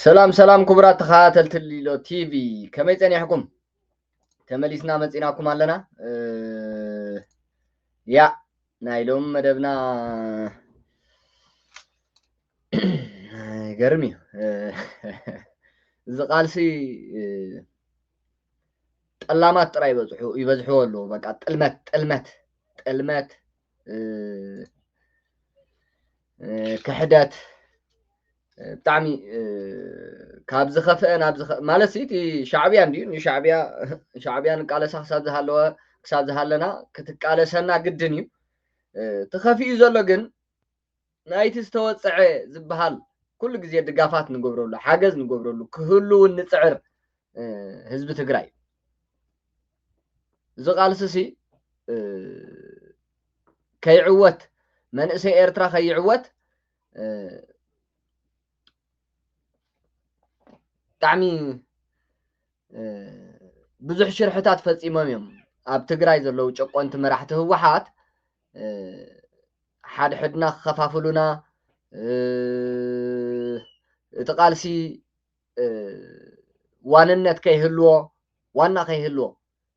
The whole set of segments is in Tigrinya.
ሰላም ሰላም ክቡራት ተኸታተልቲ ሊሎ ቲቪ፣ ከመይ ጸኒሕኩም? ተመሊስና መጺናኩም ኣለና። እ፣ ያ፣ ናይ ሎም መደብና ይገርም እዩ። እ፣ እዚ ቃልሲ፣ እ፣ ጠላማት ጥራይ ይበዝሑ፣ ይበዝሕዎ ኣለዉ። በቃ ጥልመት፣ ጥልመት፣ ጥልመት፣ እ፣ እ፣ ክሕደት፣ እ፣ ብጣዕሚ፣ እ፣ ካብ ዝኸፍአ ናብ ዝኸ-፣ ማለት ሲ፣ እቲ ሻዕብያ እንድዩ፣ ንሻዕብያ፣ ሻዕብያ ንቃለሳ ክሳብ ዝሃለወ፣ ክሳብ ዝሃለና ክትቃለሰና ግድን እዩ። እ፣ ተኸፊኡ ዘሎ ግን ናይቲ ዝተወጽዐ ዝበሃል ኩሉ ግዜ ድጋፋት ንገብረሉ፣ ሓገዝ ንገብረሉ፣ ክህሉ እውን ንጽዕር፣ እ፣ ህዝቢ ትግራይ። እዚ ቃልሲ ሲ፣ እ፣ ከይዕወት፣ መንእሰይ ኤርትራ ከይዕወት፣ እ፣ ብጣዕሚ፣ እ፣ ብዙሕ ሽርሕታት ፈጺሞም እዮም። ኣብ ትግራይ ዘለዉ ጨቆንቲ መራሕቲ ህወሓት፣ እ፣ ሓድሕድና ክኸፋፍሉና፣ እ፣ እቲ ቃልሲ፣ እ፣ ዋንነት ከይህልዎ፣ ዋና ከይህልዎ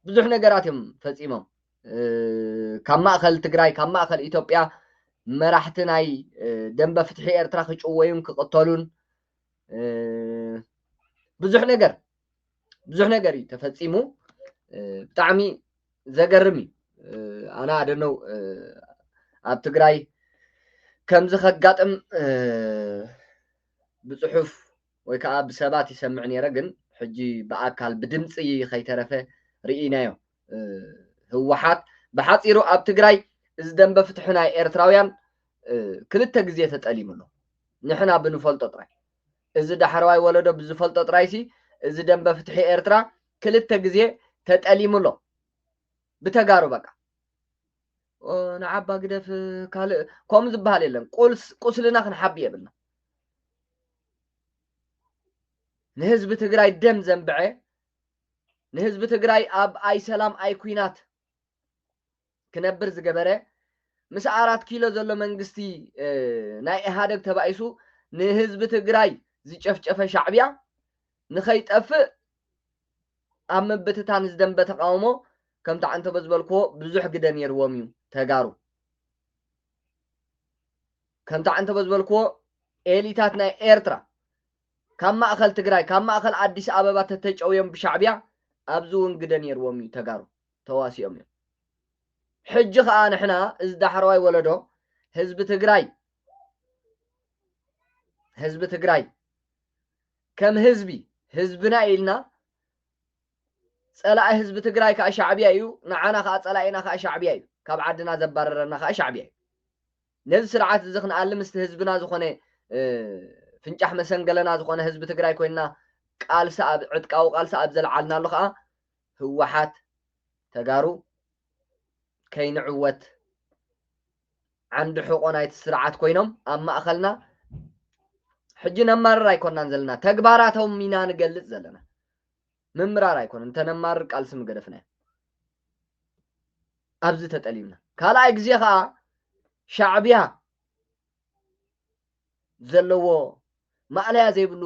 ብዙሕ ነገራት እዮም ፈጺሞም። እ፣ ካብ ማእከል ትግራይ፣ ካብ ማእከል ኢትዮጵያ መራሕቲ ናይ፣ እ፣ ደንበ ፍትሒ ኤርትራ ክጭወዩን ክቕተሉን፣ እ፣ ብዙሕ ነገር፣ ብዙሕ ነገር እዩ ተፈጺሙ። እ፣ ብጣዕሚ ዘገርም እዩ። እ፣ ኣነ ኣደነው፣ እ፣ ኣብ ትግራይ ከምዚ ከጋጥም፣ እ፣ ብጽሑፍ ወይ ከዓ ብሰባት ይሰምዕ ነይረ፣ ግን ሕጂ ብኣካል ብድምፂ ከይተረፈ ርኢናዮ። እ፣ ህወሓት ብሓፂሩ ኣብ ትግራይ እዚ ደንበ ፍትሒ ናይ ኤርትራውያን፣ እ፣ ክልተ ግዜ ተጠሊሙ ኣሎ። ንሕና ብንፈልጦ ጥራይ፣ እዚ ዳሕረዋይ ወለዶ ብዝፈልጦ ጥራይሲ፣ እዚ ደንበ ፍትሒ ኤርትራ ክልተ ግዜ ተጠሊሙ ኣሎ። ብተጋሩ በቃ። ኦ፣ ንዓባ ግደፍ፣ ካልእ ከምኡ ዝበሃል የለን። ቁልስ-፣ ቁስልና ክንሓቢ የብልና። ንህዝቢ ትግራይ ደም ዘንብዐ፣ ንህዝቢ ትግራይ ኣብ ኣይ ሰላም ኣይ ኩናት ክነብር ዝገበረ፣ ምስ ኣራት ኪሎ ዘሎ መንግስቲ፣ እ፣ ናይ ኢህኣደግ ተባኢሱ ንህዝቢ ትግራይ ዝጨፍጨፈ ሻዕብያ ንኸይጠፍእ ኣብ ምብትታን ዝደንበ ተቃውሞ፣ ከምቲ ዓንተቦ ዝበልክዎ፣ ብዙሕ ግደ ነይርዎም እዩ ተጋሩ። ከምቲ ዓንተቦ ዝበልክዎ፣ ኤሊታት ናይ ኤርትራ ካብ ማእከል ትግራይ፣ ካብ ማእከል ኣዲስ ኣበባ ተተጨውዮም ብሻዕብያ፣ ኣብዚ እውን ግደ ነይርዎም እዩ ተጋሩ። ተዋሲኦም እዮም። ሕጂ ኸኣ ንሕና፣ እዚ ዳሕረዋይ ወለዶ፣ ህዝቢ ትግራይ፣ ህዝቢ ትግራይ ከም ህዝቢ፣ ህዝብና ኢልና፣ ጸላኢ ህዝቢ ትግራይ ከኣ ሻዕብያ እዩ፣ ንዓና ከኣ ጸላኢና ከኣ ሻዕብያ እዩ፣ ካብ ዓድና ዘባረረና ከኣ ሻዕብያ እዩ። ነዚ ስርዓት እዚ ክንኣሊ ምስቲ ህዝብና ዝኾነ፣ እ፣ ፍንጫሕ መሰንገለና ዝኾነ ህዝቢ ትግራይ ኮይንና ቃልሲ ኣብ፣ ዕጥቃዊ ቃልሲ ኣብ ዘልዓልናሉ ከኣ ህወሓት ተጋሩ ከይንዕወት ዓንዲ ሕቆ ናይቲ ስርዓት ኮይኖም ኣብ ማእኸልና ሕጂ ነማርር ኣይኮናን ዘለና፣ ተግባራቶም ኢና ንገልጽ ዘለና። ምምራር ኣይኮነን፣ እንተነማርር ቃልሲ ምገደፍና። ኣብዚ ተጠሊምና። ካልኣይ ግዜ ኸኣ ሻዕብያ ዘለዎ ማእለያ ዘይብሉ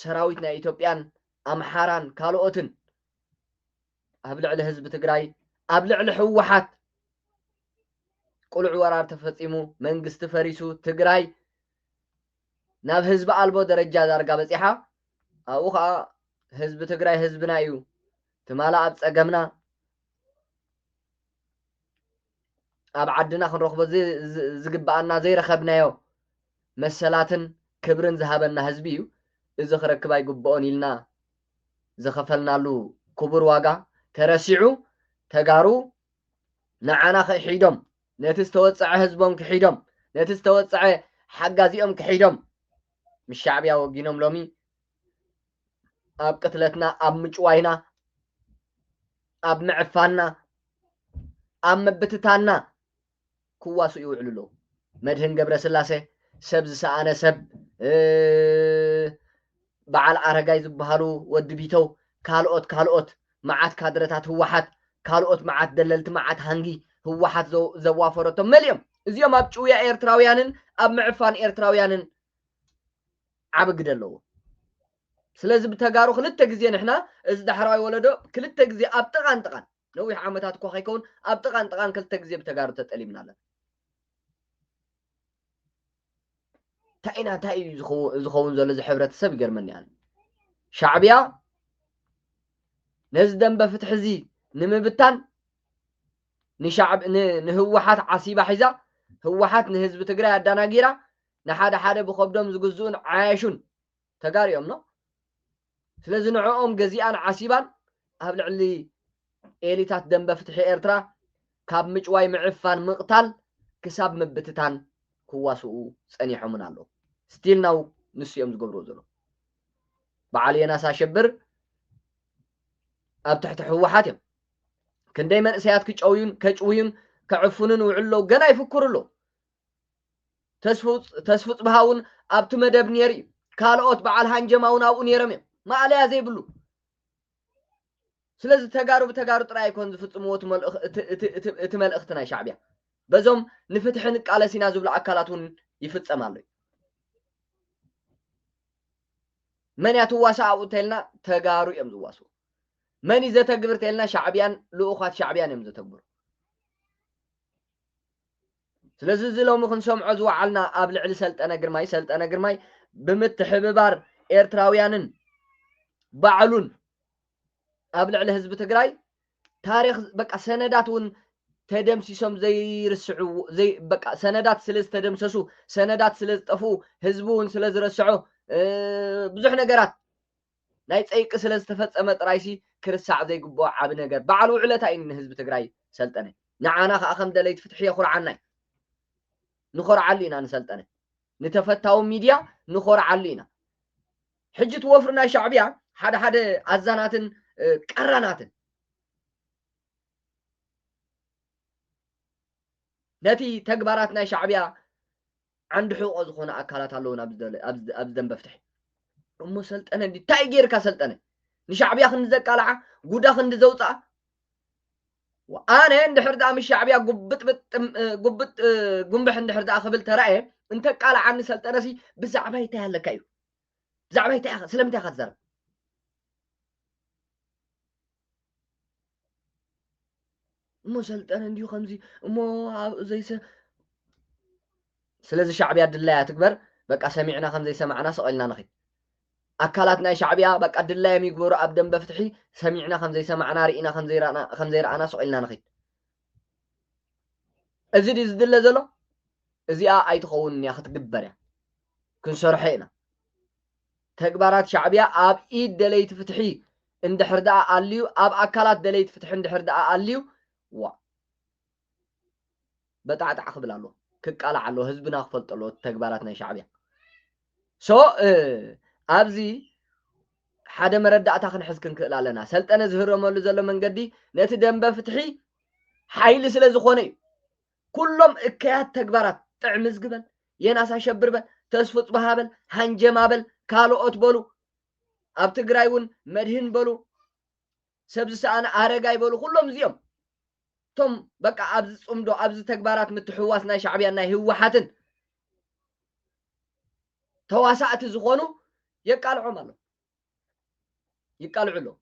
ሰራዊት ናይ ኢትዮጵያን ኣምሓራን ካልኦትን ኣብ ልዕሊ ህዝቢ ትግራይ፣ ኣብ ልዕሊ ህወሓት ቅሉዕ ወራር ተፈጺሙ፣ መንግስቲ ፈሪሱ፣ ትግራይ ናብ ህዝቢ ኣልቦ ደረጃ ዳርጋ በጺሓ። ኣብኡ ኸኣ ህዝቢ ትግራይ ህዝብና እዩ፣ ትማሊ ኣብ ጸገምና ኣብ ዓድና ክንረኽቦ ዝ-፣ ዝ-፣ ዝግብኣና ዘይረኸብናዮ መሰላትን ክብርን ዝሃበና ህዝቢ እዩ። እዚ ክረክብ ኣይግብኦን ኢልና ዝኸፈልናሉ ክቡር ዋጋ ተረሲዑ፣ ተጋሩ ንዓና ክሒዶም፣ ነቲ ዝተወፀዐ ህዝቦም ክሒዶም፣ ነቲ ዝተወፀዐ ሓጋዚኦም ክሒዶም፣ ምስ ሻዕብያ ወጊኖም ሎሚ ኣብ ቅትለትና፣ ኣብ ምጭዋይና፣ ኣብ ምዕፋና፣ ኣብ ምብትታና ክዋሱ ይውዕሉ ኣለዉ። መድህን ገብረስላሴ፣ ሰብ ዝሰኣነ ሰብ፣ እ፣ በዓል ኣረጋይ ዝበሃሉ፣ ወዲ ቢተው፣ ካልኦት፣ ካልኦት፣ መዓት ካድረታት ህወሓት፣ ካልኦት መዓት ደለልቲ፣ መዓት ሃንጊ ህወሓት ዘው-፣ ዘዋፈረቶም መሊኦም። እዚኦም ኣብ ጭውያ ኤርትራውያንን ኣብ ምዕፋን ኤርትራውያንን ዓቢ ግደ ኣለዎ። ስለዚ ብተጋሩ ክልተ ግዜ ንሕና፣ እዚ ዳሕራዋይ ወለዶ ክልተ ግዜ ኣብ ጥቓን ጥቓን፣ ነዊሕ ዓመታት እኳ ከይከውን፣ ኣብ ጥቓን ጥቓን ክልተ ግዜ ብተጋሩ ተጠሊምና ኣለና። እንታይ ኢና፣ እንታይ እዩ ዝኸው-፣ ዝኸውን ዘሎ እዚ ሕብረተሰብ ይገርመኒ ኣነ። ሻዕብያ ነዚ ደንበ ፍትሒ እዚ ንምብታን ንሻዕብ-፣ ን-፣ ንህወሓት ዓሲባ ሒዛ፣ ህወሓት ንህዝቢ ትግራይ ኣዳናጊራ፣ ንሓደ ሓደ ብኸብዶም ዝግዝኡን ዓያሹን ተጋሩ እዮም፣ ኖ? ስለዚ ንዕኦም ገዚኣን ዓሲባን ኣብ ልዕሊ ኤሊታት ደንበ ፍትሒ ኤርትራ ካብ ምጭዋይ፣ ምዕፋን፣ ምቕታል ክሳብ ምብትታን ክዋስኡ ጸኒሖምን ኣለዉ። ስቲል ናው ንሱ እዮም ዝገብርዎ ዘለዉ። በዓል የናስ ኣሸብር ኣብ ትሕቲ ህወሓት እዮም። ክንደይ መንእሰያት ክጨውዩን ከጭውዩን ከዕፍኑን ውዕሎ ገና ይፍክሩ ኣለዉ። ተስፉ፣ ተስፉ ጽብሃ እውን ኣብቲ መደብ ነይሩ እዩ። ካልኦት በዓል ሃንጀማ እውን ኣብኡ ነይሮም እዮም። ማእለያ ዘይብሉ። ስለዚ ተጋሩ ብተጋሩ ጥራይ ኣይኮን ዝፍጽምዎ እቲ መልእኽ-፣ እቲ፣ እቲ፣ እቲ፣ እቲ መልእኽቲ ናይ ሻዕብያ። በዞም ንፍትሒ ንቃለስ ኢና ዝብሉ ኣካላት እውን ይፍጸም ኣሎ እዩ። መን እያ ትዋሳእ ኣብኡ እንተልና ተጋሩ እዮም ዝዋስኡ። መን እዩ ዘተግብር እንተልና ሻዕብያን ልኡኻት ሻዕብያን እዮም ዘተግብሩ። ስለዚ እዚ ሎሚ ክንሰምዖ ዝወዓልና ኣብ ልዕሊ ሰልጠነ ግርማይ፣ ሰልጠነ ግርማይ ብምትሕብባር ኤርትራውያንን ባዕሉን ኣብ ልዕሊ ህዝቢ ትግራይ ታሪኽ በቃ ሰነዳት እውን ተደምሲሶም ዘይርስዑ፣ ዘይ-፣ በቃ ሰነዳት ስለ ዝተደምሰሱ፣ ሰነዳት ስለ ዝጠፍኡ፣ ህዝቢ እውን ስለ ዝረስዖ፣ እ፣ ብዙሕ ነገራት ናይ ጸይቂ ስለ ዝተፈጸመ ጥራይሲ ክርሳዕ ዘይግብኦ ዓቢ ነገር። ባዕሉ ውዕለታ እዩ ንህዝቢ ትግራይ ሰልጠነ። ንዓና ከኣ ከም ደለይቲ ፍትሒ የኹርዓና እዩ። ንኾርዓሉ ኢና ንሰልጠነ። ንተፈታዊ ሚድያ ንኾርዓሉ ኢና። ሕጂ እቲ ወፍሪ ናይ ሻዕብያ ሓደ ሓደ ኣዛናትን፣ እ፣ ቀራናትን ነቲ ተግባራት ናይ ሻዕብያ ዓንዲ ሕቖ ዝኾነ ኣካላት ኣለዉን ኣብዚ ደለ-፣ ኣብዚ፣ ኣብዚ ደንበ ፍትሒ። እሞ ሰልጠነ እንዲ-፣ እንታይ ጌርካ ሰልጠነ? ንሻዕብያ ክንዲ ዘቃልዓ፣ ጉዳ ክንዲ ዘውፅኣ? ኣነ እንድሕር ደኣ ምስ ሻዕብያ ጉብጥብጥ ጥም-፣ እ፣ ጉብጥ፣ እ፣ ጉንብሕ እንድሕር ደኣ ክብል ተራእየ፣ እንተቃልዓኒ ሰልጠነሲ ብዛዕባይ እንታይ ኣለካ እዩ? ብዛዕባይ እንታይ ኢኻ፣ ስለምንታይ ኢኻ ትዛረብ? እሞ ሰልጠነ እንዲሁ ከምዚ፣ እሞ ኣብ ዘይሰ-፣ ስለዚ ሻዕብያ ድላያ ትግበር፣ በቃ ሰሚዕና ከም ዘይሰማዕና ስቕ ኢልና ንኺድ። ኣካላት ናይ ሻዕብያ በቃ ድላዮም ይግበሩ ኣብ ደንበ ፍትሒ፣ ሰሚዕና ከም ዘይሰማዕና፣ ርኢና ከም ዘይረኣና፣ ከም ዘይረኣና ስቕ ኢልና ንኺድ። እዚ ድዩ ዝድለ ዘሎ? እዚኣ ኣይትኸውንን እያ፣ ክትግበር እያ። ክንሰርሖ ኢና። ተግባራት ሻዕብያ ኣብ ኢድ ደለይቲ ፍትሒ እንድሕር ደኣ ኣልዩ፣ ኣብ ኣካላት ደለይቲ ፍትሒ እንድሕር ደኣ ኣልዩ፣ ዋ፣ በጣዕጣዕ ክብል ኣሎ፣ ክቃላዕ ኣሎ፣ ህዝብና ክፈልጦ ኣለዎ፣ እቲ ተግባራት ናይ ሻዕብያ። ሶ፣ እ፣ ኣብዚ ሓደ መረዳእታ ክንሕዝ ክንክእል ኣለና። ሰልጠነ ዝህረመሉ ዘሎ መንገዲ ነቲ ደንበ ፍትሒ ሓይሊ ስለ ዝኾነ እዩ። ኩሎም እከያት ተግባራት፣ ጥዕምዝ ግበል፣ የናስ ኣሸብር በል፣ ተስፉ ጽባሃ በል፣ ሃንጀማ በል፣ ካልኦት በሉ፣ ኣብ ትግራይ እውን መድህን በሉ፣ ሰብ ዝሰኣነ ኣረጋይ በሉ፣ ኩሎም እዚኦም እቶም በቃ ኣብዚ ጽምዶ፣ ኣብዚ ተግባራት ምትሕውዋስ ናይ ሻዕብያን ናይ ህወሓትን ተዋሳእቲ ዝኾኑ የቃልዖም ኣሎ፣ ይቃልዑ ኣለዉ።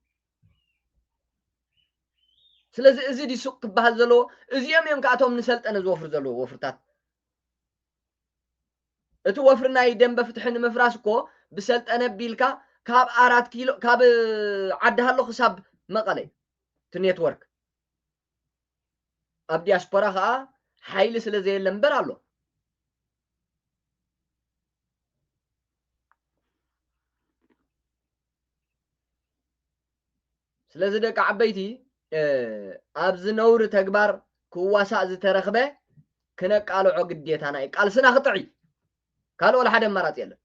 ስለዚ እዚ ድዩ ሱቕ ክበሃል ዘለዎ? እዚኦም እዮም ከኣቶም ንሰልጠነ ዝወፍሩ ዘለዉ ወፍርታት። እቲ ወፍሪ ናይ ደንበ ፍትሒ ንምፍራስ እኮ ብሰልጠነ ቢልካ ካብ ኣራት ኪሎ፣ ካብ ዓዲ ሃሎ ክሳብ መቐለ እዩ እቲ ኔትወርክ። ኣብ ዲያስፖራ ኸኣ ሓይሊ ስለ ዘየለ እምበር ኣሎ። ስለዚ ደቂ ዓበይቲ፣ እ፣ ኣብዚ ነውሪ ተግባር ክዋሳእ ዝተረኽበ ክነቃልዖ ግዴታና እዩ። ቃልስና ክጥዒ ካልእ ወላ ሓደ ኣማራጺ የለን።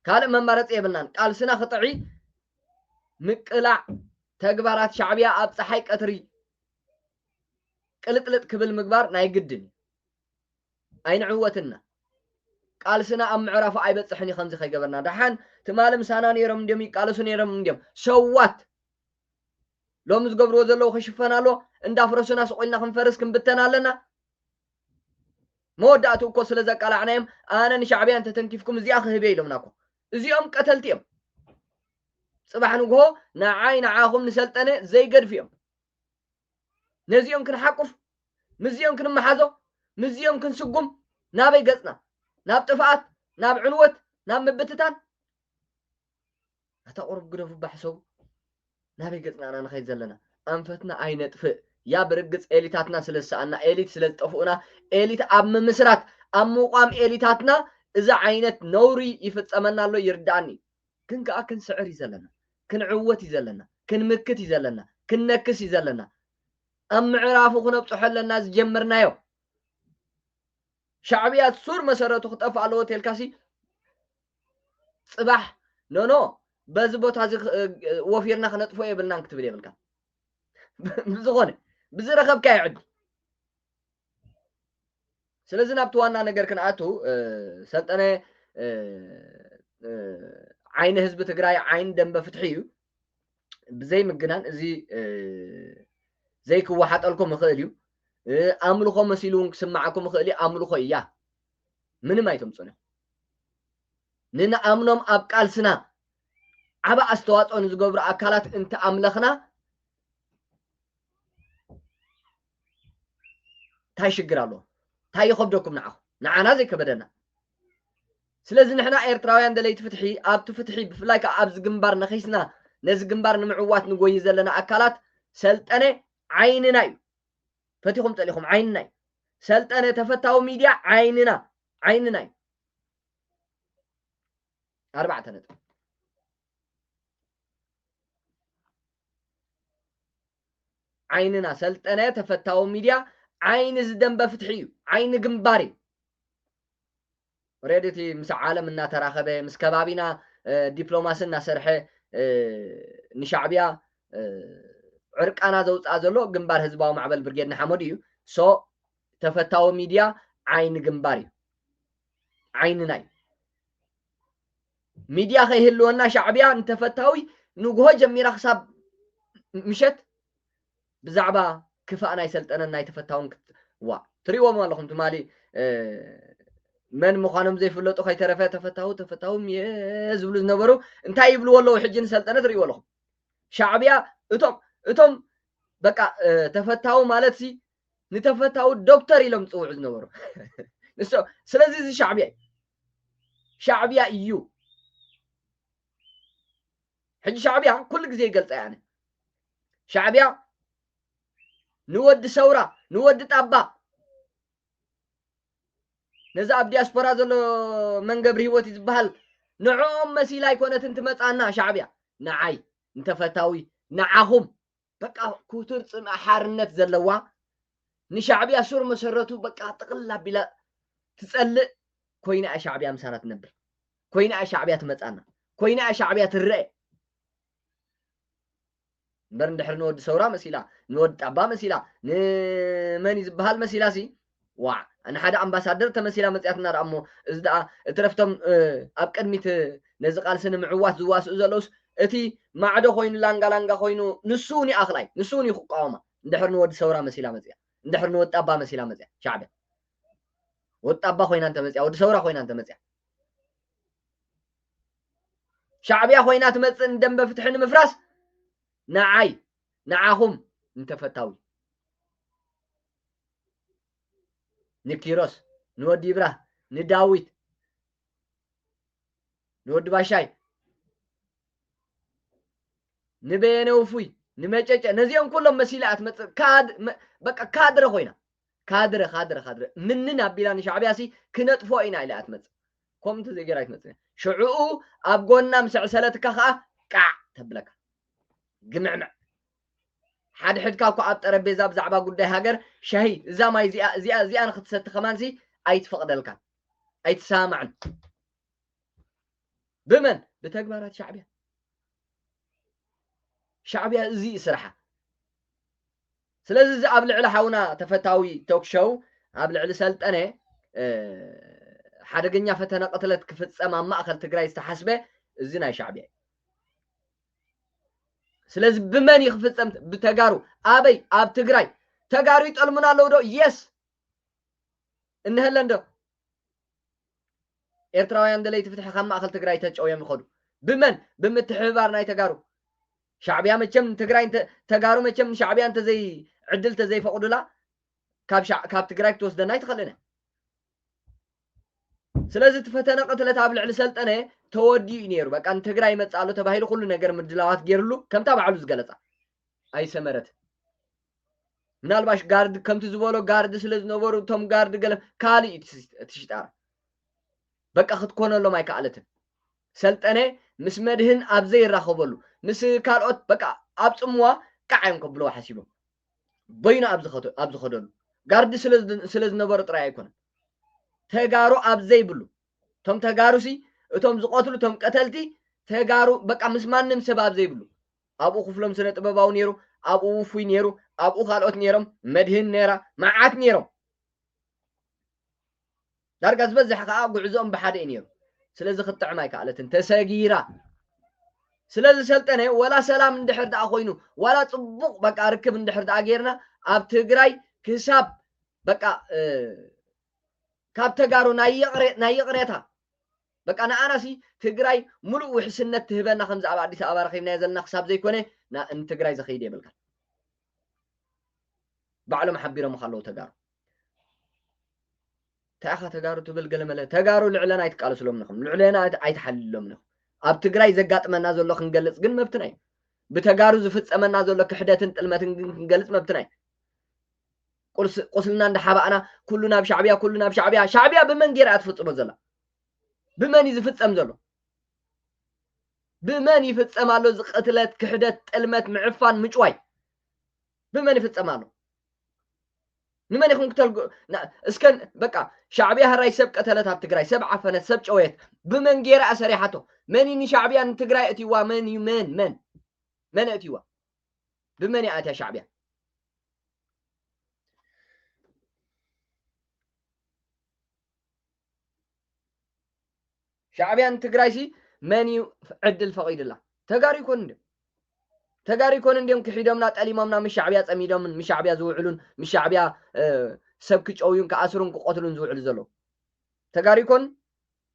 ካልእ መማረጺ የብልናን። ቃልስና ክጥዒ ምቅላዕ ተግባራት ሻዕብያ ኣብ ጸሓይ ቀትሪ ቅልጥልጥ ክብል ምግባር ናይ ግድን እዩ። ኣይንዕወትና። ቃልስና ኣብ ምዕራፉ ኣይበጽሕን እዩ ከምዚ ከይገበርና። ደሓን ትማሊ ምሳና ነይሮም እንድዮም፣ ይቃለሱ ነይሮም እንድዮም። ሰዋት ሎሚ ዝገብርዎ ዘለዉ ክሽፈን ኣሎ። እንዳፍረሱና ስቕ ኢልና ክንፈርስ ክንብተን ኣለና። መወዳእትኡ እኮ ስለ ዘቃላዕናዮም፣ ኣነ ንሻዕብያ እንተተንኪፍኩም እዚኣ ክህብ እየ ኢሎምና እኮ። እዚኦም ቀተልቲ እዮም። ጽባሕ ንግሆ ንዓይ ንዓኹም ንሰልጠነ ዘይገድፉ እዮም። ነዚኦም ክንሓቁፍ፣ ምስዚኦም ክንመሓዞ፣ ምስዚኦም ክንስጉም፣ ናበይ ገጽና? ናብ ጥፍኣት፣ ናብ ዕንወት፣ ናብ ምብትታን? ኣታ ቁሩብ ግደፉ፣ ባሕሰቡ። ናበይ ገጽና ኢና ንኸይድ ዘለና? ኣንፈትና ኣይነጥፍእ። ያ ብርግጽ ኤሊታትና ስለ ዝሰኣና፣ ኤሊት ስለ ዝጠፍኡና፣ ኤሊት ኣብ ምምስራት፣ ኣብ ምቋም ኤሊታትና እዚ ዓይነት ነውሪ ይፍጸመና ኣሎ፣ ይርድኣኒ። ግን ከኣ ክንስዕር እዩ ዘለና፣ ክንዕወት እዩ ዘለና፣ ክንምክት እዩ ዘለና፣ ክንነክስ እዩ ዘለና። ኣብ ምዕራፉ ክነብጽሖ ኣለና ዝጀመርናዮ። ሻዕብያ ሱር መሰረቱ ክጠፍእ ኣለዎ ተልካሲ፣ ጽባሕ ኖኖ፣ በዚ ቦታ እዚ ክ-፣ ወፊርና ክነጥፍኦ የብልናን ክትብል የብልካ። ብዝኾነ፣ ብዝረኸብካዮ ዕድል። ስለዚ ናብቲ ዋና ነገር ክንኣቱ፣ እ፣ ሰልጠነ፣ እ፣ እ፣ ዓይኒ ህዝቢ ትግራይ፣ ዓይኒ ደንበ ፍትሒ እዩ። ብዘይ ምግናን እዚ፣ እ፣ ዘይክወሓጠልኩም ይኽእል እዩ። እ፣ ኣምልኾ መሲሉ እውን ክስምዓኩም ይኽእል እዩ። ኣምልኾ እያ። ምንም ኣይተምጹን እዮም። ንንኣምኖም ኣብ ቃልስና ዓቢ ኣስተዋጽኦ ንዝገብሩ ኣካላት እንተኣምለኽና፣ እንታይ ሽግር ኣለዎ? እንታይ ይኸብደኩም ንዓኹም? ንዓና ዘይከበደና። ስለዚ ንሕና ኤርትራውያን ደለይቲ ፍትሒ፣ ኣብቲ ፍትሒ፣ ብፍላይ ከኣ ኣብዚ ግንባር ነኺስና ነዚ ግንባር ንምዕዋት ንጎይ ዘለና ኣካላት፣ ሰልጠነ ዓይንና እዩ። ፈቲኹም ጸሊኹም ዓይንና እዩ። ሰልጠነ ተፈታዊ ሚድያ ዓይንና፣ ዓይንና እዩ። ኣርባዕተ ነጥቢ። ዓይንና፣ ሰልጠነ ተፈታዊ ሚድያ ዓይኒ ዝደንበ ፍትሒ እዩ። ዓይኒ ግንባር እዩ። ኦሬዲ እቲ ምስ ዓለም እናተራኸበ፣ ምስ ከባቢና፣ እ፣ ዲፕሎማሲ እናሰርሐ፣ እ፣ ንሻዕብያ፣ እ፣ ዕርቃና ዘውፅኣ ዘሎ ግንባር ህዝባዊ ማዕበል ብርጌድ ንሓመዱ እዩ። ሶ ተፈታዊ ሚድያ ዓይኒ ግንባር እዩ። ዓይንና እዩ። ሚድያ ከይህልወና ሻዕብያ ንተፈታዊ ንግሆ ጀሚራ ክሳብ ምሸት ብዛዕባ ክፋእ ናይ ሰልጠነን ናይ ተፈታውን ክት-፣ ዋ፣ ትሪእዎም ኣለኹም ትማሊ፣ እ፣ መን ምዃኖም ዘይፍለጡ ከይተረፈ ተፈታዊ፣ ተፈታዊ እየ ዝብሉ ዝነበሩ እንታይ ይብልዎ ኣለዉ? ሕጂ ንሰልጠነ ትሪእዎ ኣለኹም። ሻዕብያ እቶም፣ እቶም በቃ፣ እ፣ ተፈታዊ ማለት ሲ ንተፈታዊ ዶክተር ኢሎም ዝጽውዑ ዝነበሩ። ንሶ-፣ ስለዚ እዚ ሻዕብያ እዩ። ሻዕብያ እዩ። ሕጂ ሻዕብያ ኩሉ ግዜ ይገልጻ እየ ኣነ። ሻዕብያ ንወዲ ሰውራ፣ ንወዲ ጣባ፣ ነዚ ኣብ ዲያስፖራ ዘሎ መንገብሪ ህይወት እዩ ዝበሃል፣ ንዕኦም መሲላ ኣይኮነትን ትመጻና ሻዕብያ። ንዓይ፣ ንተፈታዊ፣ ንዓኹም፣ በቃ ክቱር ጽምኢ ሓርነት ዘለዋ፣ ንሻዕብያ ሱር መሰረቱ በቃ ጥቕል ኣቢላ ትጸልእ ኮይና እያ ሻዕብያ ምሳና ትነብር። ኮይና እያ ሻዕብያ ትመጻና። ኮይና እያ ሻዕብያ ትረአ። እምበር እንድሕር ንወዲ ሰውራ መሲላ፣ ንወዲ ጣባ መሲላ፣ ንመን እዩ ዝበሃል መሲላ ሲ፣ ዋዕ፣ ንሓደ ኣምባሳደር ተመሲላ መጽያትና ደኣ እሞ፣ እዚ ደኣ እትረፍቶም፣ እ፣ ኣብ ቅድሚት ነዚ ቃልሲ ንምዕዋት ዝዋስኡ ዘለውስ፣ እቲ ማዕዶ ኮይኑ፣ ላንጋ ላንጋ ኮይኑ፣ ንሱ እውን ይኣኽላይ፣ ንሱ እውን እዩ ክቃወማ። እንድሕር ንወዲ ሰውራ መሲላ መጽያ፣ እንድሕር ንወዲ ጣባ መሲላ መጽያ፣ ሻዕብያ። ወዲ ጣባ ኮይና እንተመጽያ፣ ወዲ ሰውራ ኮይና እንተመጽያ። ሻዕብያ ኮይና ትመጽእ ንደንበ ፍትሒ ንምፍራስ፣ ንዓይ፣ ንዓኹም፣ ንተፈታዊ፣ ንኪሮስ፣ ንወዲ ይብራህ፣ ንዳዊት፣ ንወዲ ባሻይ፣ ንበየነ ውፉይ፣ ንመጨጨ፣ ነዚኦም ኩሎም መሲላ እያ ትመጽእ። ካድ-፣ መ-፣ በቃ ካድረ ኮይና። ካድረ፣ ካድረ፣ ካድረ። ምንን ኣቢላ ንሻዕብያ ሲ ክነጥፎ ኢና ኢላ እያ ትመጽእ። ከምኡ እንተዘይገይራ ኣይትመጽእን። ሽዕኡ ኣብ ጎና ምስ ዕሰለትካ ከኣ ቃዕ ተብለካ። ግምዕምዕ። ሓድሕድካ እኮ ኣብ ጠረጴዛ ብዛዕባ ጉዳይ ሃገር ሻሂ፣ እዛ ማይ እዚኣ፣ እዚኣ፣ እዚኣ ንኽትሰቲ ከማንሲ ኣይትፈቕደልካን። ኣይትሰማማዕን። ብመን? ብተግባራት ሻዕብያ። ሻዕብያ እዚ እዩ ስርሓ። ስለዚ እዚ ኣብ ልዕሊ ሓውና ተፈታዊ ቶክ ሾው፣ ኣብ ልዕሊ ሰልጠነ፣ እ፣ ሓደገኛ ፈተነ ቅትለት ክፍጸም ኣብ ማእከል ትግራይ ዝተሓስበ እዚ ናይ ሻዕብያ እዩ። ስለዚ ብመን እዩ ክፍጸም? ብተጋሩ። ኣበይ? ኣብ ትግራይ። ተጋሩ ይጠልሙና ኣለዉ ዶ? የስ። እንሀለን ዶ? ኤርትራውያን ደለይቲ ፍትሒ ካብ ማእከል ትግራይ ተጨውዮም ይኸዱ። ብመን? ብምትሕብባር ናይ ተጋሩ። ሻዕብያ መቸም ንትግራይ እንተ- ተጋሩ መቸም ንሻዕብያ እንተዘይ ዕድል እንተዘይፈቕዱላ ካብ ሻዕ- ካብ ትግራይ ክትወስደና ኣይትኽእልን እያ። ስለዚ እቲ ፈተነ ቅትለት ኣብ ልዕሊ ሰልጠነ ተወዲኡ እዩ ነይሩ። በቃ ንትግራይ ይመፅእ ኣሎ ተባሂሉ ኩሉ ነገር ምድላዋት ገይርሉ ከምታ ባዕሉ ዝገለፃ ኣይሰመረትን። ምናልባሽ ጋርድ ከምቲ ዝበሎ ጋርድ ስለ ዝነበሩ እቶም ጋርድ ገለ ካልእ እዩ እቲ ሽጣራ። በቃ ክትኮነሎም ኣይከኣለትን። ሰልጠነ ምስ መድህን ኣብ ዘይራኸበሉ ምስ ካልኦት በቃ ኣብ ፅምዋ ቃዕ እዮም ከብልዋ ሓሲቦም በይኑ ኣብ ዝኸደሉ ጋርዲ ስለ ዝነበሩ ጥራይ ኣይኮነን። ተጋሩ ኣብ ዘይብሉ እቶም ተጋሩ ሲ እቶም ዝቐትሉ እቶም ቀተልቲ ተጋሩ በቃ ምስ ማንም ሰብ ኣብ ዘይብሉ ኣብኡ ክፍሎም ስነ ጥበባዊ ነይሩ፣ ኣብኡ ውፉይ ነይሩ፣ ኣብኡ ካልኦት ነይሮም፣ መድህን ነይራ፣ መዓት ነይሮም። ዳርጋ ዝበዝሕ ከዓ ጉዕዞኦም ብሓደ እዩ ነይሩ። ስለዚ ክትጥዕም ኣይከኣለትን፣ ተሰጊራ። ስለዚ ሰልጠነ ወላ ሰላም እንድሕር ደኣ ኮይኑ ዋላ ፅቡቕ በቃ ርክብ እንድሕር ደኣ ጌርና ኣብ ትግራይ ክሳብ በቃ ካብ ተጋሩ ናይ ይቕሬታ በቃ ንኣናሲ ትግራይ ሙሉእ ውሕስነት ትህበና ከምዚ ኣብ ኣዲስ ኣበባ ረኺብናዮ ዘለና ክሳብ ዘይኮነ ንትግራይ ዘኸይድ የብልካ። ባዕሎም ሓቢሮም ኣለዉ ተጋሩ። እንታይ ኢኻ ተጋሩ ትብል ገለመለ? ተጋሩ ልዕለና ኣይትቃለስሎም ንኹም፣ ልዕለና ኣይትሓልሎም ንኹም። ኣብ ትግራይ ዘጋጥመና ዘሎ ክንገልፅ ግን መብትና እዩ። ብተጋሩ ዝፍፀመና ዘሎ ክሕደትን ጥልመትን ግን ክንገልፅ መብትና እዩ። ቁስልና እንዳሓባእና ኩሉ ናብ ሻዕብያ ኩሉ ናብ ሻዕብያ። ሻዕብያ ብመን ገይራ እያ ትፍፅሞ ዘላ? ብመን እዩ ዝፍፀም ዘሎ? ብመን ይፍፀም ኣሎ እዚ ቅትለት፣ ክሕደት፣ ጥልመት፣ ምዕፋን፣ ምጭዋይ? ብመን ይፍፀም ኣሎ? ንመን ኢኹም ክተልጉ እስከ በቃ ሻዕብያ ህራይ ሰብ ቀተለት ኣብ ትግራይ ሰብ ዓፈነት ሰብ ጨወየት ብመን ገይራ እያ ሰሪሓቶ? መን እዩ ንሻዕብያ ንትግራይ እትይዋ? መን እዩ መን መን መን እትይዋ? ብመን እያ ኣትያ ሻዕብያ? ሻዕብያን ትግራይሲ መን እዩ ዕድል ፈቒድላ? ተጋሩ ይኮኑ እንድዮም። ተጋሩ ይኮኑ እንድዮም ክሒዶምና ጠሊሞምና ምስ ሻዕብያ ፀሚዶምን ምስ ሻዕብያ ዝውዕሉን ምስ ሻዕብያ ሰብ ክጨውዩን ክኣስሩን ክቆትሉን ዝውዕሉ ዘለዉ ተጋሩ ይኮኑ።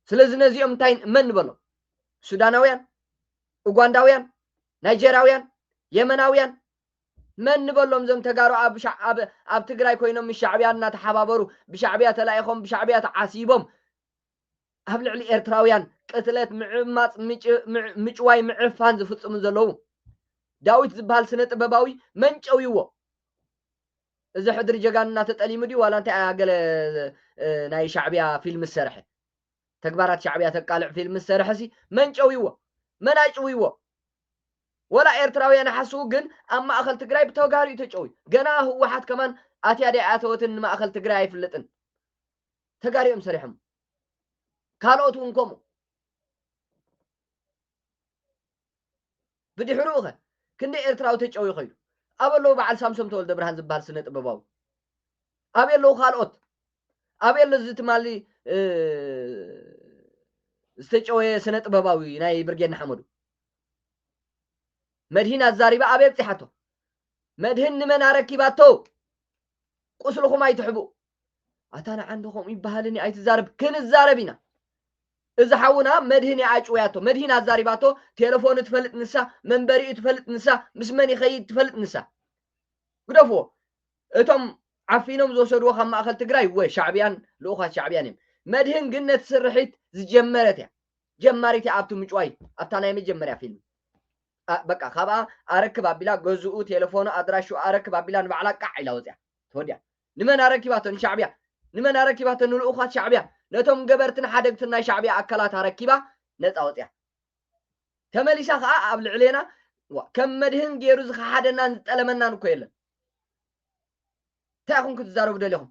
ስለዚ ነዚኦም እንታይ መን ንበሎም? ሱዳናውያን፣ ኡጓንዳውያን፣ ናይጀራውያን፣ የመናውያን መን ንበሎም? እዞም ተጋሩ ኣብ ትግራይ ኮይኖም ምስ ሻዕብያ እናተሓባበሩ ብሻዕብያ ተላኢኾም ብሻዕብያ ተዓሲቦም ኣብ ልዕሊ ኤርትራውያን ቅትለት፣ ምዕማፅ፣ ምጭዋይ፣ ምዕፋን ዝፍፅሙ ዘለዉ ዳዊት ዝበሃል ስነ ጥበባዊ መን ጨውይዎ? እዚ ሕድሪ ጀጋንና ተጠሊሙ ድዩ ዋላ እንታይ ገለ ናይ ሻዕብያ ፊልም ዝሰርሐ? ተግባራት ሻዕብያ ተቃልዕ ፊልም ዝሰርሐ ሲ መን ጨውይዎ? መን ኣጭውይዎ? ወላ ኤርትራውያን ሓስቡ ግን ኣብ ማእኸል ትግራይ ብተጋሩ እዩ ተጨውዩ። ገና ህወሓት ከማን ኣትያ ዶ ኣይኣተወትን ንማእኸል ትግራይ ኣይፍለጥን። ተጋሩ እዮም ሰሪሖም። ካልኦት እውን ከምኡ። ብድሕሪኡ ኸ ክንደይ ኤርትራዊ ተጨውዩ ኸይዱ? ኣብ ኣለዉ በዓል ሳምሶም ተወልደ ብርሃን ዝበሃል ስነ ጥበባዊ ኣብ የለዉ ካልኦት ኣብ የለ እዚ ትማሊ ዝተጨወየ ስነ ጥበባዊ ናይ ብርጌድ ንሓመዱ መድሂን ኣዛሪባ ኣበይ ኣብፂሓቶ? መድህን ንመን ኣረኪባቶ? ቁስልኹም ኣይትሕቡ። ኣታ ንዓንዲ ከምኡ ይበሃልን እዩ ኣይትዛረብ። ክንዛረብ ኢና። እዚ ሓውና መድህን እያ ኣጭውያቶ። መድሂን ኣዛሪባቶ። ቴሌፎኑ ትፈልጥ ንሳ፣ መንበሪኡ ትፈልጥ ንሳ፣ ምስ መን ይኸይድ ትፈልጥ ንሳ። ግደፍዎ። እቶም ዓፊኖም ዝወሰድዎ ካብ ማእኸል ትግራይ ወይ ሻዕብያን ልኡኻት ሻዕብያን እዮም። መድህን ግን ነቲ ስርሒት ዝጀመረት እያ። ጀማሪት እያ ኣብቲ ምጭዋይ፣ ኣብታ ናይ መጀመርያ ፊልም። በቃ ካብኣ ኣረክብ ኣቢላ ገዝኡ፣ ቴሌፎኑ፣ ኣድራሽኡ ኣረክብ ኣቢላ ንባዕላ ቃዕ ኢላ ወፅያ። ተወዲያ። ንመን ኣረኪባቶ? ንሻዕብያ። ንመን ኣረኪባቶ? ንልኡኻት ሻዕብያ። ነቶም ገበርትን ሓደግትን ናይ ሻዕብያ ኣካላት ኣረኪባ ነፃ ወፅያ። ተመሊሳ ከዓ ኣብ ልዕሌና ከም መድህን ገይሩ ዝኸሓደናን ዝጠለመናን እኮ የለን። እንታይ ኢኹም ክትዛረቡ ደሊኹም?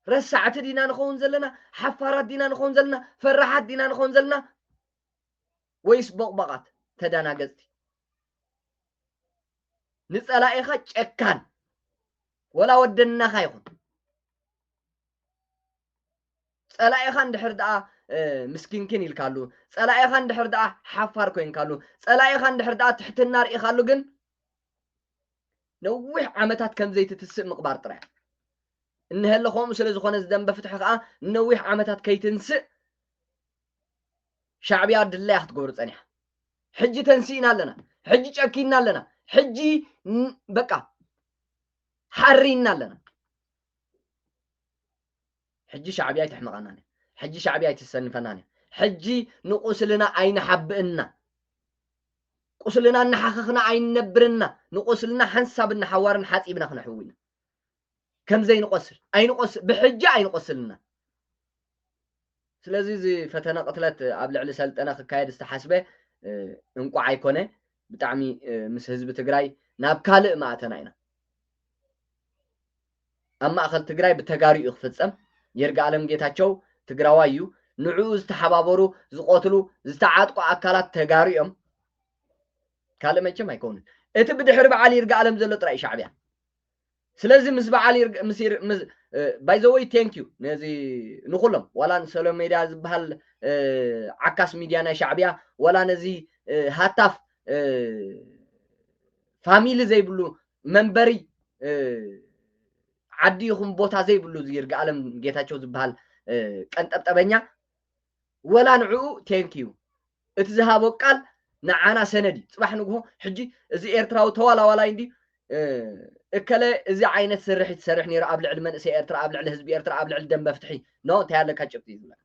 ረሳዕቲ ዲና ንኸውን ዘለና? ሓፋራት ዲና ንኸውን ዘለና? ፈራሓት ዲና ንኸውን ዘለና? ወይስ ቦቕባቓት ተዳናገፅቲ? ንፀላኢኻ ጨካን ወላ ወደናኻ ይኹን ፀላኢኻ እንድሕር ደኣ ምስኪንኪን ኢልካሉ፣ ፀላኢኻ እንድሕር ደኣ ሓፋር ኮይንካሉ፣ ፀላኢኻ እንድሕር ደኣ ትሕትና ርኢኻሉ ግን ነዊሕ ዓመታት ከም ዘይትትስእ ምቕባር ጥራይ። እነሀለ ከምኡ ስለ ዝኾነ ዝደንበ ፍትሒ ከዓ ንነዊሕ ዓመታት ከይትንስእ ሻዕብያ ድላያ ክትገብሩ ጸኒሓ። ሕጂ ተንሲእና ኣለና። ሕጂ ጨኪና ኣለና። ሕጂ ን- በቃ ሓሪና ኣለና። ሕጂ ሻዕብያ ኣይተሕምቐናን እያ። ሕጂ ሻዕብያ ኣይትሰንፈናን እያ። ሕጂ ንቁስልና ኣይንሓብእና። ቁስልና እናሓኸኽና ኣይንነብርና። ንቁስልና ሓንሳብ እናሓዋርን ሓፂብና ክነሕዊ ኢና። ከም ዘይንቆስል ኣይንቆስ ብሕጂ ኣይንቆስልና። ስለዚ እዚ ፈተነ ቅትለት ኣብ ልዕሊ ሰልጠነ ክካየድ ዝተሓስበ እንቋዕ ኣይኮነ። ብጣዕሚ ምስ ህዝቢ ትግራይ ናብ ካልእ ማእተና ኢና። ኣብ ማእኸል ትግራይ ብተጋሩ እዩ ክፍፀም። ይርጋኣለም ጌታቸው ትግራዋይ እዩ። ንዕኡ ዝተሓባበሩ ዝቆትሉ ዝተዓጥቁ ኣካላት ተጋሩ እዮም። ካልእ መቸም ኣይከውንን። እቲ ብድሕሪ በዓል ይርጋኣለም ዘሎ ጥራይ ሻዕብያ። ስለዚ ምስ በዓል ባይዘወይ ቴንክ ዩ ነዚ ንኩሎም ዋላ ንሰሎ ሜድያ ዝበሃል ዓካስ ሚድያ ናይ ሻዕብያ ዋላ ነዚ ሃታፍ ፋሚሊ ዘይብሉ መንበሪ ዓዲ ይኹን ቦታ ዘይብሉ ይርጋኣለም ጌታቸው ዝበሃል ቀንጠብጠበኛ ወላ ንዕኡ ቴንክ ዩ እቲ ዝሃቦ ቃል ንዓና ሰነድ እዩ። ፅባሕ ንግሆ ሕጂ እዚ ኤርትራዊ ተዋላዋላይ እንዲ እከለ እዚ ዓይነት ስርሕ ትሰርሕ ነይሩ ኣብ ልዕሊ መንእሰይ ኤርትራ ኣብ ልዕሊ ህዝቢ ኤርትራ ኣብ ልዕሊ ደንበ ፍትሒ ኖ እንታይ ኣለካ ጭብጢ እዩ ዝብለካ።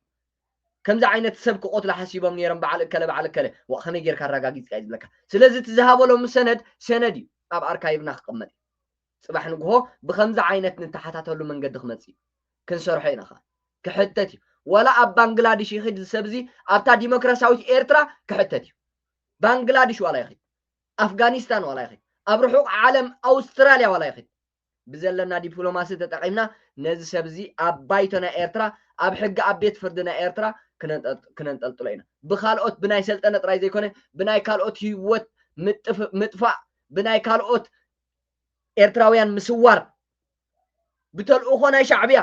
ከምዚ ዓይነት ሰብ ክቆትሉ ሓሲቦም ነይሮም በዓል እከለ በዓል እከለ ዋ ከመይ ጌርካ ኣረጋጊፅካ እዩ ዝብለካ። ስለዚ እቲ ዝሃቦ ሎሚ ሰነድ ሰነድ እዩ ኣብ ኣርካይቭና ክቕመጥ እዩ። ፅባሕ ንግሆ ብከምዚ ዓይነት ንተሓታተሉ መንገዲ ክመፅእ እዩ። ክንሰርሖ ኢና ከዓ ክሕተት እዩ። ዋላ ኣብ ባንግላዲሽ ይኽድ ሰብ እዚ ኣብታ ዲሞክራሲያዊት ኤርትራ ክሕተት እዩ። ባንግላዲሽ ዋላ ይኽድ ኣፍጋኒስታን ዋላ ይኽድ ኣብ ርሑቕ ዓለም ኣውስትራልያ ዋላ ይኽድ ብዘለና ዲፕሎማሲ ተጠቒምና ነዚ ሰብ እዚ ኣብ ባይቶ ናይ ኤርትራ ኣብ ሕጊ ኣብ ቤት ፍርዲ ናይ ኤርትራ ክነንጠልጥሎ ኢና። ብካልኦት ብናይ ሰልጠነ ጥራይ ዘይኮነ ብናይ ካልኦት ህይወት ምጥፋእ ብናይ ካልኦት ኤርትራውያን ምስዋር ብተልእኾ ናይ ሻዕብያ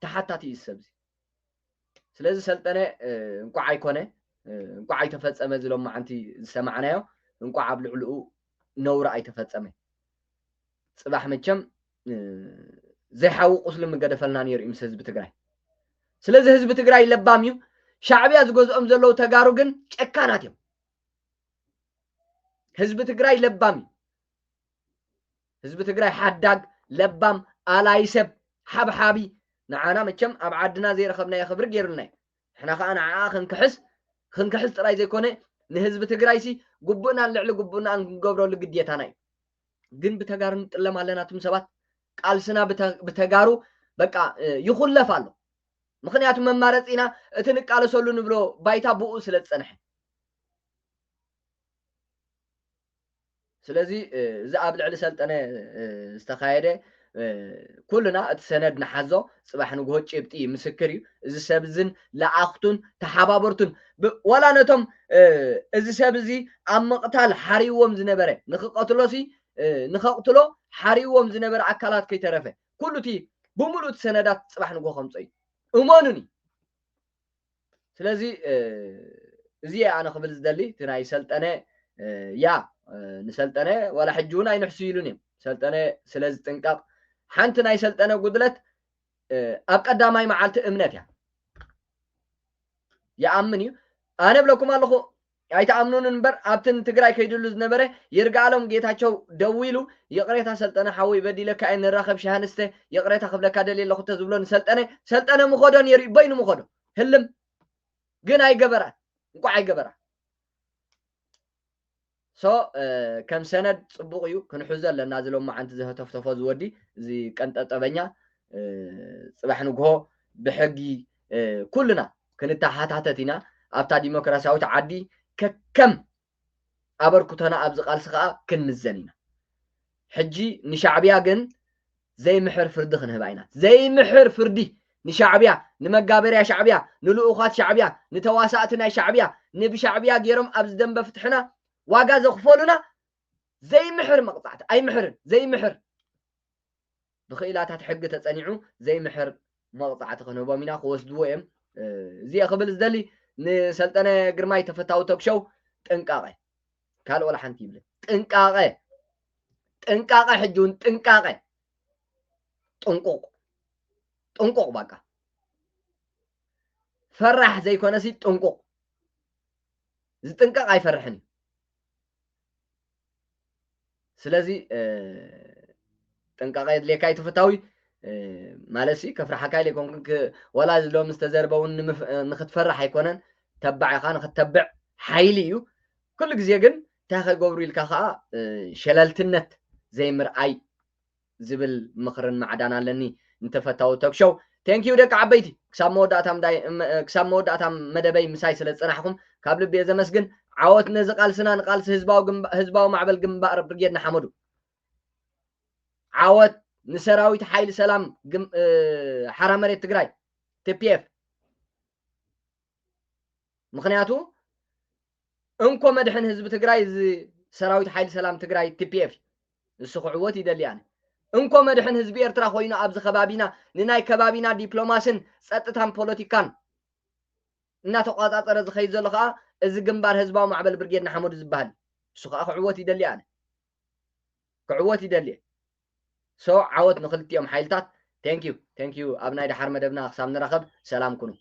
ተሓታቲ እዩ ሰብ እዚ። ስለዚ ሰልጠነ እንቋዕ ኣይኮነ እንቋዕ ኣይተፈጸመ እዚ ሎማዓንቲ ዝሰማዕናዮ እንቋዕ ኣብ ልዕልኡ ነውሪ ኣይተፈጸመ። ፅባሕ መቸም ዘይሓዊ ቁስሊ ምገደፈልና ነይሩ እዩ ምስ ህዝቢ ትግራይ። ስለዚ ህዝቢ ትግራይ ለባም እዩ። ሻዕብያ ዝገዝኦም ዘለዉ ተጋሩ ግን ጨካናት እዮም። ህዝቢ ትግራይ ለባም እዩ። ህዝቢ ትግራይ ሓዳግ ለባም ኣላይ ሰብ ሓብሓቢ ንዓና መቸም ኣብ ዓድና ዘይረኸብናዮ ክብሪ ገይሩልና እዩ። ንሕና ከዓ ንዓኣ ክንክሕስ ክንክሕስ ጥራይ ዘይኮነ ንህዝቢ ትግራይ ሲ ግቡእናን ልዕሊ ግቡእናን ክንገብረሉ ግዴታና እዩ። ግን ብተጋሩ ንጥለም ኣለና እቱም ሰባት ቃልስና ብተጋሩ በቃ ይኹለፍ ኣሎ። ምክንያቱ መማረፂና እቲ ንቃለሰሉ ንብሎ ባይታ ብኡ ስለ ዝፀንሐ ስለዚ እዚ ኣብ ልዕሊ ሰልጠነ ዝተካየደ ኩልና እቲ ሰነድ ንሓዞ ፅባሕ ንግሆ ጭብጢ ምስክር እዩ። እዚ ሰብ እዝን ለኣኽቱን ተሓባበርቱን ዋላ ነቶም እዚ ሰብ እዚ ኣብ ምቕታል ሓሪዎም ዝነበረ ንክቐትሎሲ ንኸቕትሎ ሓሪዎም ዝነበረ ኣካላት ከይተረፈ ኩሉ እቲ ብምሉእ እቲ ሰነዳት ፅባሕ ንግሆ ከምፀ እዩ እመኑኒ። ስለዚ እዚ ኣነ ክብል ዝደሊ እቲ ናይ ሰልጠነ ያ ንሰልጠነ ዋላ ሕጂ እውን ኣይንሕስይሉን እዮም። ሰልጠነ ስለ ዝጥንቀቕ ሓንቲ ናይ ሰልጠነ ጉድለት ኣብ ቀዳማይ መዓልቲ እምነት እያ። ይኣምን እዩ። ኣነ ብለኩም ኣለኹ ኣይትኣምኑን እምበር ኣብቲ ንትግራይ ከይድሉ ዝነበረ ይርጋኣሎም ጌታቸው ደዊሉ ይቕሬታ ሰልጠነ ሓወይ በዲለካ እየ ንራኸብ ሻሃ ንስተ ይቕሬታ ክብለካ ደልየ ኣለኹ ተዝብሎ ንሰልጠነ ሰልጠነ ምኸዶ ነይሩ እዩ በይኑ ምኸዶ ህልም ግን ኣይገበራን እንኳዕ ኣይገበራ ሶ ከም ሰነድ ፅቡቕ እዩ ክንሕዞ ኣለና እዚ ሎማዓንቲ ዝህተፍተፎ ዝወዲ እዚ ቀንጠጠበኛ ፅባሕ ንግሆ ብሕጊ ኩልና ክንተሓታተት ኢና ኣብታ ዲሞክራሲያዊት ዓዲ ከከም ኣበርክቶና ኣብዚ ቃልሲ ከዓ ክንምዘን ኢና ሕጂ ንሻዕብያ ግን ዘይምሕር ፍርዲ ክንህባ ኢና ዘይምሕር ፍርዲ ንሻዕብያ ንመጋበርያ ሻዕብያ ንልኡኻት ሻዕብያ ንተዋሳእቲ ናይ ሻዕብያ ንብሻዕብያ ገይሮም ኣብዚ ደንበ ፍትሕና ዋጋ ዘኽፈሉና ዘይምሕር መቕፃዕቲ ኣይምሕርን ዘይምሕር ብኽኢላታት ሕጊ ተፀኒዑ ዘይምሕር መቕፃዕቲ ክንህቦም ኢና ክወስድዎ እዮም እዚአ ክብል ዝደሊ ንሰልጠነ ግርማይ ተፈታዊ ተክሸው ጥንቃቐ ካልእ ወላ ሓንቲ ይብልን ጥንቃቐ ጥንቃቐ ሕጂ እውን ጥንቃቐ ጥንቁቕ ጥንቁቕ ባቃ ፈራሕ ዘይኮነሲ ጥንቁቕ ዝጥንቀቕ ኣይፈርሕን እዩ። ስለዚ ጥንቃቐ የድልየካ እዩ ተፈታዊ። ማለት ሲ ከፍርሓካ ኢለ ኣይኮንኩን፣ ወላ እዚ ሎሚ ዝተዘርበ እውን ንኽትፈርሕ ኣይኮነን። ተባዕ ኢኻ፣ ንኽትተብዕ ሓይሊ እዩ። ኩሉ ግዜ ግን እንታይ ከገብሩ ኢልካ ከዓ ሸለልትነት ዘይምርኣይ ዝብል ምኽርን ማዕዳን ኣለኒ። ንተፈታዊ ቶክሾው ቴንኪዩ ደቂ ዓበይቲ። ክሳብ መወዳእታ መደበይ ምሳይ ስለ ዝፀናሕኩም ካብ ልቢ እየ ዘመስግን። ዓወት ነዚ ቃልስና፣ ንቃልሲ ህዝባዊ ማዕበል ግንባር ብርጌድ ንሓመዱ። ዓወት ንሰራዊት ሓይሊ ሰላም ሓራ መሬት ትግራይ፣ ቲፒኤፍ። ምኽንያቱ እንኮ መድሕን ህዝቢ ትግራይ እዚ ሰራዊት ሓይሊ ሰላም ትግራይ፣ ቲፒኤፍ፣ እሱ ክዕወት ይደሊ ኣነ። እንኮ መድሕን ህዝቢ ኤርትራ ኮይኑ ኣብዚ ከባቢና ንናይ ከባቢና ዲፕሎማስን ጸጥታን ፖለቲካን እናተቋጻጸረ ዝኸይድ ዘሎ ከዓ እዚ ግንባር ህዝባዊ ማዕበል ብርጌድ ንሓመዱ ዝበሃል እሱ ከዓ ክዕወት ይደሊ ኣነ። ክዕወት ይደሊ። ሶ ዓወት ንክልቲኦም ሓይልታት። ቴንኪዩ ቴንኪዩ። ኣብ ናይ ደሓር መደብና ክሳብ ንራኸብ ሰላም ኩኑ።